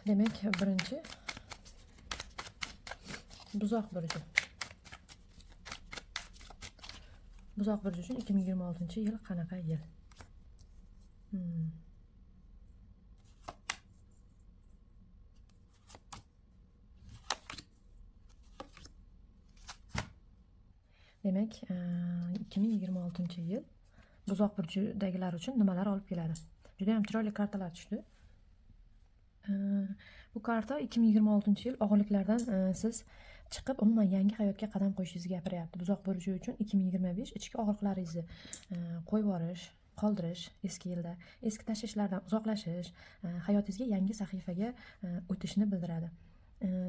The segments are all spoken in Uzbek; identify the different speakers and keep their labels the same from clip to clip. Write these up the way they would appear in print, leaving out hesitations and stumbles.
Speaker 1: Demak, birinchi buzoq burji. Buzoq burji uchun 2026-yil qanaqa yil? Demak, 2026-yil buzoq burjidagilar uchun nimalar olib keladi? Juda ham chiroyli kartalar tushdi. Bu karta 2026-yil og'irliklardan siz chiqib, umuman yangi hayotga qadam qo'yishingizni gapiryapti. Buzoq burji uchun 2025 ichki og'riqlaringizni qo'yib yuborish, qoldirish eski yilda, eski tashvishlardan uzoqlashish, hayotingizga yangi sahifaga o'tishni bildiradi.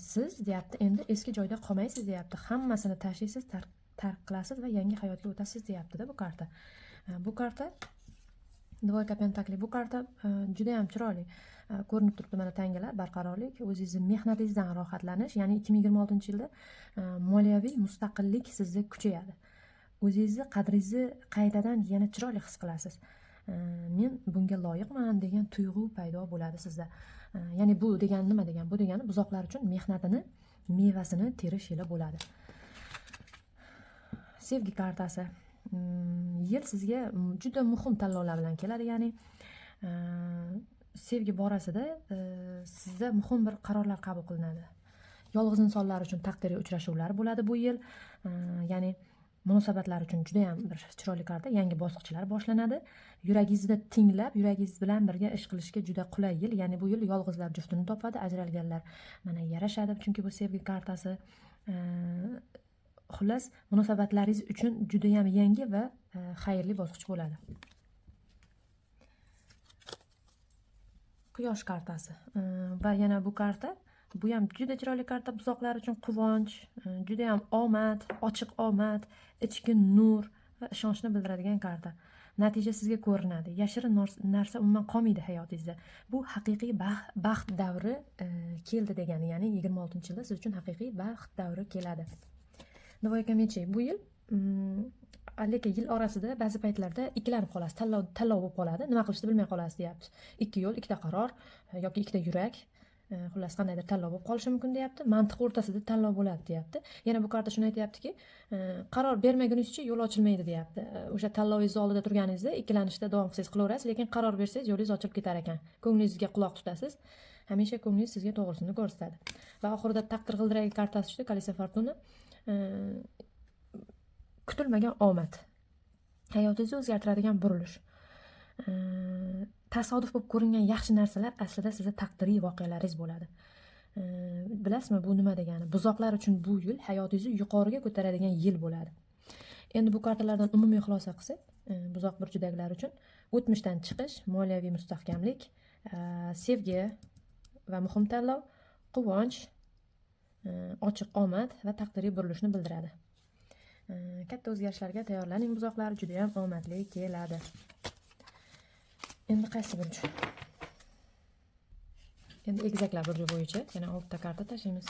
Speaker 1: Siz deyapti, endi eski joyda qolmaysiz deyapti. Hammasini tashlaysiz, tark qilasiz va yangi hayotga o'tasiz deyapti-da bu karta. Bu karta Dvoyka pentakli. Bu karta juda ham chiroyli. Ko'rinib turibdi mana tangalar, barqarorlik, o'zingizni mehnatingizdan rohatlanish, ya'ni 2026-yilda moliyaviy mustaqillik sizda kuchayadi. O'zingizni qadringizni qaytadan yana chiroyli his qilasiz. Men bunga loyiqman degan tuyg'u paydo bo'ladi sizda. Ya'ni bu degani nima degani? Bu degani buzoqlar uchun mehnatini mevasini terish yili bo'ladi. Sevgi kartasi. Yil sizga juda muhim tanlovlar bilan keladi, ya'ni sevgi borasida sizda muhim bir qarorlar qabul qilinadi. Yolg'iz insonlar uchun taqdiriy uchrashuvlar bo'ladi bu yil. Ya'ni munosabatlar uchun juda ham bir chiroyli karta, yangi bosqichlar boshlanadi. Yuragingizni tinglab, yuragingiz bilan birga ish qilishga juda qulay yil. Ya'ni bu yil yolg'izlar juftini topadi, ajralganlar mana yarashadi, chunki bu sevgi kartasi. Xullas, munosabatlaringiz uchun juda ham yangi va xayrli bosqich bo'ladi. Quyosh kartasi. Va yana bu karta, bu ham juda chiroyli karta, buzoqlar uchun quvonch, juda ham omad, ochiq omad, ichki nur va ishonchni bildiradigan karta. Natija sizga ko'rinadi. Yashirin narsa umuman qolmaydi hayotingizda. Bu haqiqiy baxt davri keldi degani, ya'ni 26-yilda siz uchun haqiqiy baxt davri keladi. Dvoyka mechey. Bu yil lekin yil orasida ba'zi paytlarda ikkilanib qolasiz, tanlov bo'lib qoladi. Nima qilishni bilmay qolasiz deyapti. Ikki yo'l, ikkita qaror yoki ikkita yurak, xullas qandaydir tanlov bo'lib qolishi mumkin deyapti. Mantiq o'rtasida tanlov bo'ladi deyapti. Yana bu karta shuni aytyaptiki, qaror bermaguningizcha yo'l ochilmaydi deyapti. O'sha tanlovingiz oldida turganingizda ikkilanishda davom qilsangiz qilaverasiz, lekin qaror bersangiz yo'lingiz ochilib ketar ekan. Ko'nglingizga quloq tutasiz. Hamisha ko'nglingiz sizga to'g'risini ko'rsatadi. Va oxirida taqdir g'ildiragi kartasi tushdi, Kolesa Fortuna. Kutilmagan omad, hayotingizni o'zgartiradigan burilish, tasodif bo'lib ko'ringan yaxshi narsalar aslida sizni taqdiriy voqealaringiz bo'ladi. Bilasizmi bu nima degani? Buzoqlar uchun bu yil hayotingizni yuqoriga ko'taradigan yil bo'ladi. Endi bu kartalardan umumiy xulosa qilsak, buzoq burchidagilar uchun o'tmishdan chiqish, moliyaviy mustahkamlik, sevgi va muhim tanlov, quvonch, ochiq omad va taqdiriy burilishni bildiradi. Katta o'zgarishlarga tayyorlaning buzoqlar, juda ham omadli keladi. Endi qaysi burch? Endi egizaklar burji bo'yicha yana 6 ta karta tashlaymiz.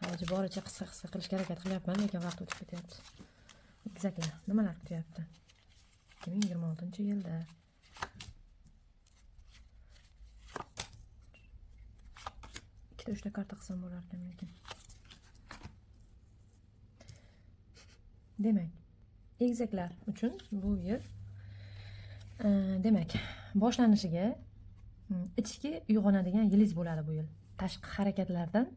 Speaker 1: Hozir boricha qisqa-qisqa qilishga harakat qilyapman, lekin vaqt o'tib ketyapti. Egizaklar nimalar kutyapti? 2026-yilda. Ikkita, uchta karta qilsam bo'lar ekan lekin. Demak, egizaklar uchun bu yil demak, boshlanishiga ichki uyg'onadigan yilingiz bo'ladi bu yil. Tashqi harakatlardan,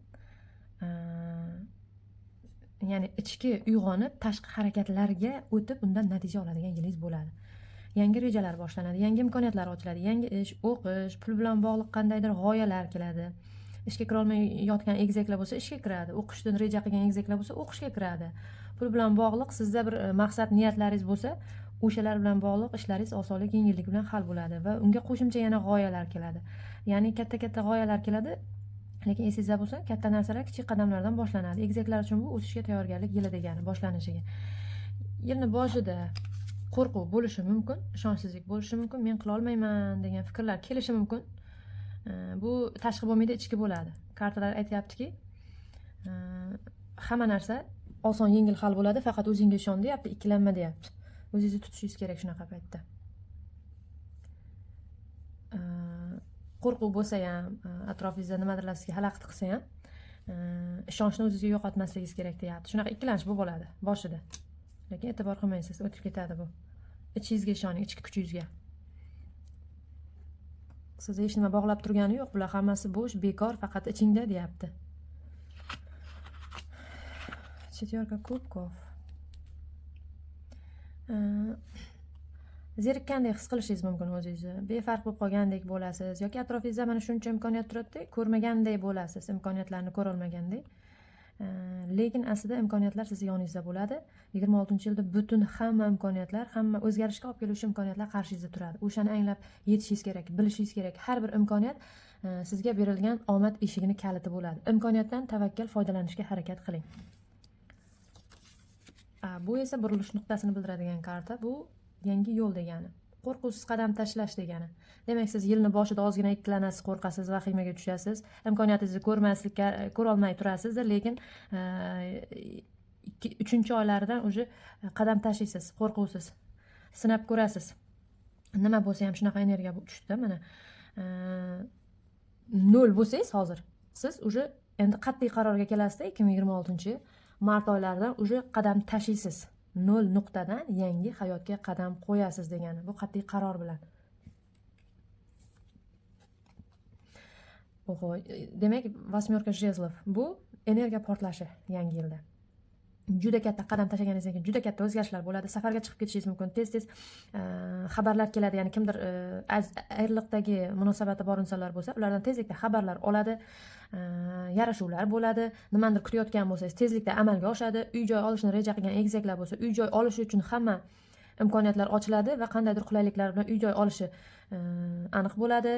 Speaker 1: ya'ni ichki uyg'onib, tashqi harakatlarga o'tib, undan natija oladigan yilingiz bo'ladi. Yangi rejalar boshlanadi, yangi imkoniyatlar ochiladi, yangi ish, o'qish, pul bilan bog'liq qandaydir g'oyalar keladi. Ishga kira olmay yotgan egizaklar bo'lsa ishga kiradi, o'qishdan reja qilgan egizaklar bo'lsa o'qishga kiradi. Pul bilan bog'liq sizda bir maqsad, niyatlaringiz bo'lsa, o'shalar bilan bog'liq ishlaringiz osonlik, yengillik bilan hal bo'ladi va unga qo'shimcha yana g'oyalar keladi. Ya'ni katta-katta g'oyalar keladi, lekin esingizda bo'lsa, katta narsalar kichik qadamlardan boshlanadi. Egizaklar uchun bu o'sishga tayyorgarlik yili degani, boshlanishiga. Yilni boshida qo'rquv bo'lishi mumkin, ishonchsizlik bo'lishi mumkin, men qila olmayman degan fikrlar kelishi mumkin. Bu tashqi bo'lmaydi, ichki bo'ladi. Kartalar aytyaptiki, hamma narsa oson, yengil hal bo'ladi, faqat o'zingga ishon deyapti, ikkilanma deyapti. O'zingizni tutishingiz kerak shunaqa paytda. Qo'rquv bo'lsa ham, atrofingizda nimadirlar sizga xalaqit qilsa ham, ishonchni o'zingizga yo'qotmasligingiz kerak deyapti. Shunaqa ikkilanish bo'lib oladi boshida. Lekin e'tibor qilmaysiz, o'tib ketadi bu. Ichingizga ishoning, ichki kuchingizga. Sizni hech nima bog'lab turgani yo'q, bular hammasi bo'sh, bekor, faqat ichingda deyapti. Четверка кубков. Zerikkandek his qilishingiz mumkin o'zingizni. Befarq bo'lib qolgandek bo'lasiz yoki atrofingizda mana shuncha imkoniyat turadi-da, ko'rmagandek bo'lasiz, imkoniyatlarni ko'rolmagandek. Lekin aslida imkoniyatlar sizni yoningizda bo'ladi. 26-yilda butun hamma imkoniyatlar, hamma o'zgarishga olib keluvchi imkoniyatlar qarshingizda turadi. O'shani anglab yetishingiz kerak, bilishingiz kerak. Har bir imkoniyat sizga berilgan omad eshigini kaliti bo'ladi. Imkoniyatdan tavakkal foydalanishga harakat qiling. Bu esa burilish nuqtasini bildiradigan karta. Bu yangi yo'l degani. Qo'rquvsiz qadam tashlash degani. Demak, siz yilni boshida ozgina ikkilanasiz, qo'rqasiz, vahimaga tushasiz, imkoniyatingizni ko'rmaslikka, ko'rolmay turasiz, lekin 3-chi oylaridan уже qadam tashlaysiz, qo'rquvsiz. Sinab ko'rasiz. Nima bo'lsa ham shunaqa energiya tushdida mana. 0 bo'lsangiz hozir siz уже endi qat'iy qarorga kelasizda 2026 mart oylaridan уже qadam tashlaysiz. 0 nuqtadan yangi hayotga qadam qo'yasiz degani. Bu qat'iy qaror bilan. Oho, demak, восьмерка жезлов bu energiya portlashi yangi yilda. Juda katta qadam tashlaganingizdan keyin juda katta o'zgarishlar bo'ladi. Safarga chiqib ketishingiz mumkin. Tez-tez xabarlar keladi. Ya'ni kimdir ayriliqdagi munosabati bor insonlar bo'lsa, ulardan tezlikda xabarlar oladi. Yarashuvlar bo'ladi. Nimanidir kutayotgan bo'lsangiz, tezlikda amalga oshadi. Uy-joy olishni reja qilgan egizaklar bo'lsa, uy-joy olish uchun hamma imkoniyatlar ochiladi va qandaydir qulayliklar bilan uy-joy olishi aniq bo'ladi.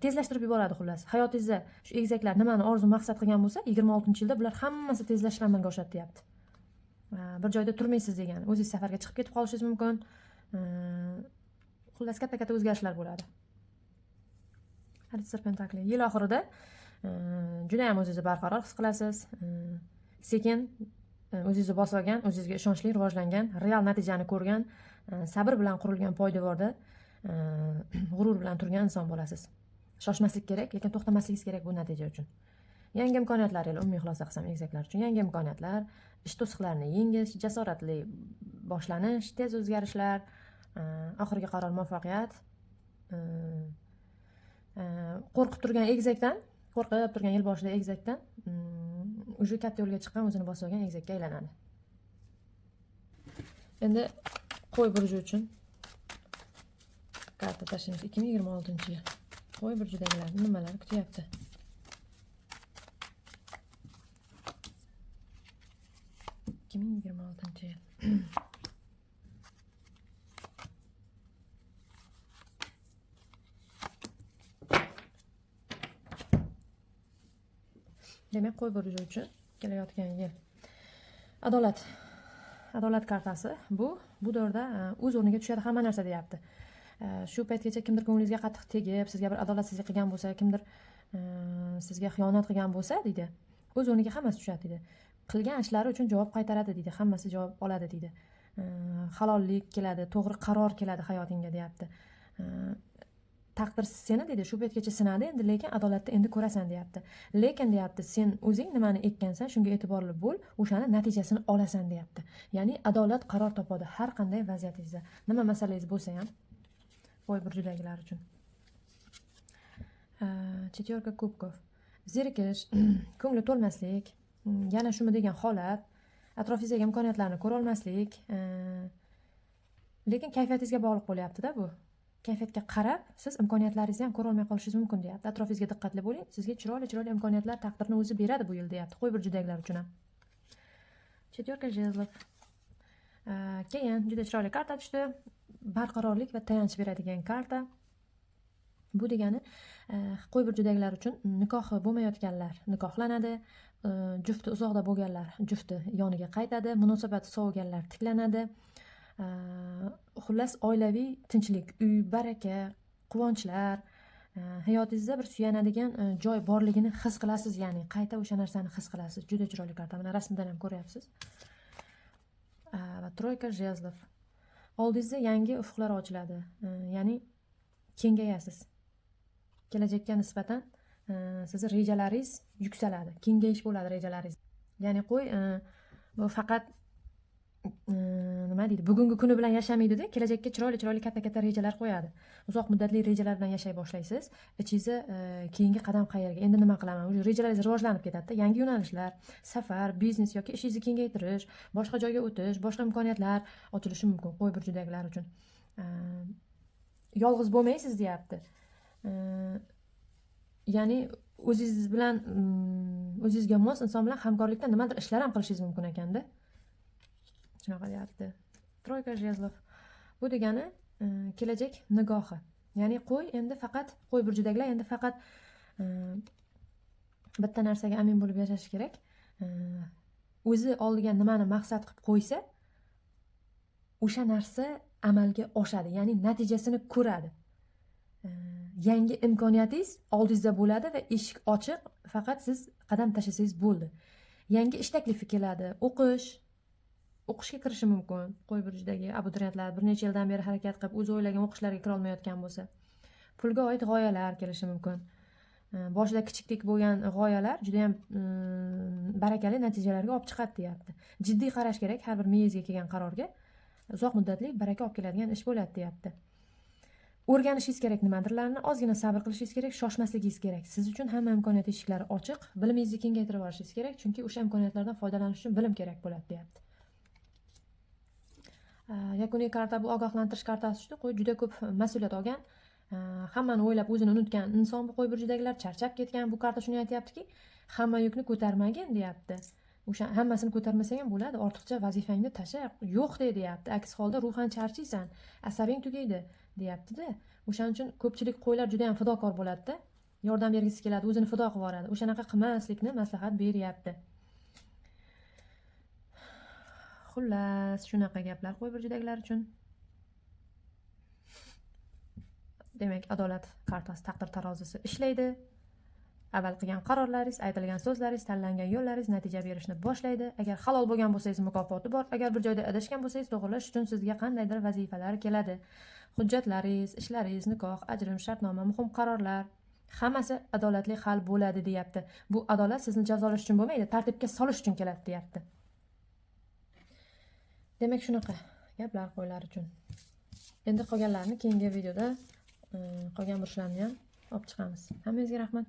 Speaker 1: Tezlashtirib yuboradi xullas. Hayotingizda shu egizaklar nimani orzu maqsad qilgan bo'lsa, 26-yilda bular hammasi tezlashib amalga oshadi deyapti. Bir joyda turmaysiz degani. O'zingiz safarga chiqib ketib qolishingiz mumkin. Xullas katta-katta o'zgarishlar bo'ladi. Рыцарь Пентакли. Yil oxirida juda ham o'zingizni barqaror his qilasiz. Sekin o'zingizni bosib olgan, o'zingizga ishonchli, rivojlangan, real natijani ko'rgan, sabr bilan qurilgan poydevorda g'urur bilan turgan inson bo'lasiz. Shoshmaslik kerak, lekin to'xtamasligingiz kerak bu natija uchun. Yangi imkoniyatlar yili, umumiy xulosa qilsam egizaklar uchun yangi imkoniyatlar, ish to'siqlarini yengish, jasoratli boshlanish, tez o'zgarishlar, oxirgi qaror muvaffaqiyat. Qo'rqib turgan egizakdan, qo'rqib turgan yil boshida egizakdan, уже katta yo'lga chiqqan, o'zini bosib olgan egizakka aylanadi. Endi qo'y burji uchun karta tashlaymiz. 2026-yil. Qo'y burjidagilarni nimalar kutyapti? 2026-yil. Demak, qo'y burji uchun kelayotgan yil. Adolat. Adolat kartasi. Bu davrda o'z o'rniga tushadi hamma narsa deyapti. Shu paytgacha kimdir ko'nglingizga qattiq tegib, sizga bir adolatsizlik qilgan bo'lsa, kimdir sizga xiyonat qilgan bo'lsa, deydi, o'z o'rniga hammasi tushadi deydi. Qilgan ishlari uchun javob qaytaradi deydi, hammasi javob oladi deydi. Halollik keladi, to'g'ri qaror keladi hayotingga deyapti. Taqdir seni deydi, shu paytgacha sinadi endi, lekin adolatni endi ko'rasan deyapti. Lekin deyapti, sen o'zing nimani ekkansan, shunga e'tiborli bo'l, o'shani natijasini olasan deyapti. Ya'ni adolat qaror topadi har qanday vaziyatingizda. Nima masalangiz bo'lsa ham qo'y burjidagilar uchun. Четверка кубков. Zerikish, ko'ngli to'lmaslik, yana shumi degan holat, atrofingizdagi imkoniyatlarni ko'ra olmaslik, lekin kayfiyatingizga bog'liq bo'lyapti-da bu. Kayfiyatga qarab siz imkoniyatlaringizni ham ko'ra olmay qolishingiz mumkin deyapti. Atrofingizga diqqatli bo'ling, sizga chiroyli chiroyli imkoniyatlar taqdirni o'zi beradi bu yil deyapti. Qo'y burjidagilar uchun ham. Четверка жезлов. Keyin juda chiroyli karta tushdi. Barqarorlik va tayanch beradigan karta. Bu degani, qo'y burjidagilar uchun nikohi bo'lmayotganlar nikohlanadi, jufti uzoqda bo'lganlar jufti yoniga qaytadi, munosabati soviganlar tiklanadi. Xullas oilaviy tinchlik, uy, baraka, quvonchlar, hayotingizda bir suyanadigan joy borligini his qilasiz, ya'ni qayta o'sha narsani his qilasiz. Juda chiroyli karta. Mana rasmdan ham ko'ryapsiz. Va тройка жезлов. Oldingizda yangi ufqlar ochiladi. Ya'ni kengayasiz. Kelajakka nisbatan sizni rejalaringiz yuksaladi, kengayish bo'ladi rejalaringiz. Ya'ni qo'y bu faqat nima deydi, bugungi kuni bilan yashamaydida, kelajakka chiroyli chiroyli katta katta rejalar qo'yadi. Uzoq muddatli rejalar bilan yashay boshlaysiz. Ichingizda keyingi qadam qayerga, endi nima qilaman, уже rejalaringiz rivojlanib ketadida. Yangi yo'nalishlar, safar, biznes yoki ishingizni kengaytirish, boshqa joyga o'tish, boshqa imkoniyatlar ochilishi mumkin qo'y burjidagilar uchun. Yolg'iz bo'lmaysiz deyapti. Ya'ni o'zingiz bilan, o'zingizga mos inson bilan hamkorlikda nimadir ishlar ham qilishingiz mumkin ekanda. Shunaqa deyapti. Тройка жезлов. Bu degani kelajak nigohi. Ya'ni qo'y endi faqat, qo'y burjidagilar endi faqat bitta narsaga amin bo'lib yashashi kerak. O'zi oldiga nimani maqsad qilib qo'ysa, o'sha narsa amalga oshadi, ya'ni natijasini ko'radi. Yangi imkoniyatingiz oldingizda bo'ladi va eshik ochiq, faqat siz qadam tashlasangiz bo'ldi. Yangi ish taklifi keladi, o'qishga kirishi mumkin. Qo'y burjidagi abituriyentlar bir necha yildan beri harakat qilib, o'zi o'ylagan o'qishlarga kirolmayotgan bo'lsa, pulga oid g'oyalar kelishi mumkin. Boshida kichikdek bo'lgan g'oyalar judayam barakali natijalarga olib chiqadi deyapti. Jiddiy qarash kerak har bir miyangizga kelgan qarorga. Uzoq muddatli baraka olib keladigan ish bo'ladi deyapti. O'rganishingiz kerak nimadirlarni, ozgina sabr qilishingiz kerak, shoshmasligingiz kerak. Siz uchun hamma imkoniyat eshiklari ochiq. Bilimingizni kengaytirib olishingiz kerak, chunki o'sha imkoniyatlardan foydalanish uchun bilim kerak bo'ladi deyapti. Yakuniy karta bu ogohlantirish kartasi tushdi. Qo'y juda ko'p mas'uliyat olgan, hammani o'ylab o'zini unutgan inson bu qo'y burjidagilar, charchab ketgan. Bu karta shuni aytyaptiki, hamma yukni ko'tarmagin deyapti. O'sha hammasini ko'tarmasang ham bo'ladi, ortiqcha vazifangni tashla, yo'q de deyapti. Aks holda ruhan charchaysan, asabing tugaydi deyaptida. O'shaning uchun ko'pchilik qo'ylar juda ham fidokor bo'ladida, yordam bergisi keladi, o'zini fido qilib yuboradi. O'shanaqa qilmaslikni maslahat beryapti. Xullas, shunaqa gaplar qo'y burjidagilar uchun. Demak, adolat kartasi, taqdir tarozisi ishlaydi. Avval qilgan qarorlaringiz, aytilgan so'zlaringiz, tanlangan yo'llaringiz natija berishni boshlaydi. Agar halol bo'lgan bo'lsangiz, mukofoti bor. Agar bir joyda adashgan bo'lsangiz, to'g'rilash uchun sizga qandaydir vazifalar keladi. Hujjatlaringiz, ishlaringiz, nikoh, ajrim, shartnoma, muhim qarorlar hammasi adolatli hal bo'ladi deyapti. Bu adolat sizni jazolash uchun bo'lmaydi, tartibga solish uchun keladi deyapti. Demak, shunaqa gaplar qo'ylar uchun. Endi qolganlarni keyingi videoda qolgan burchlarni ham olib chiqamiz. Hammangizga rahmat.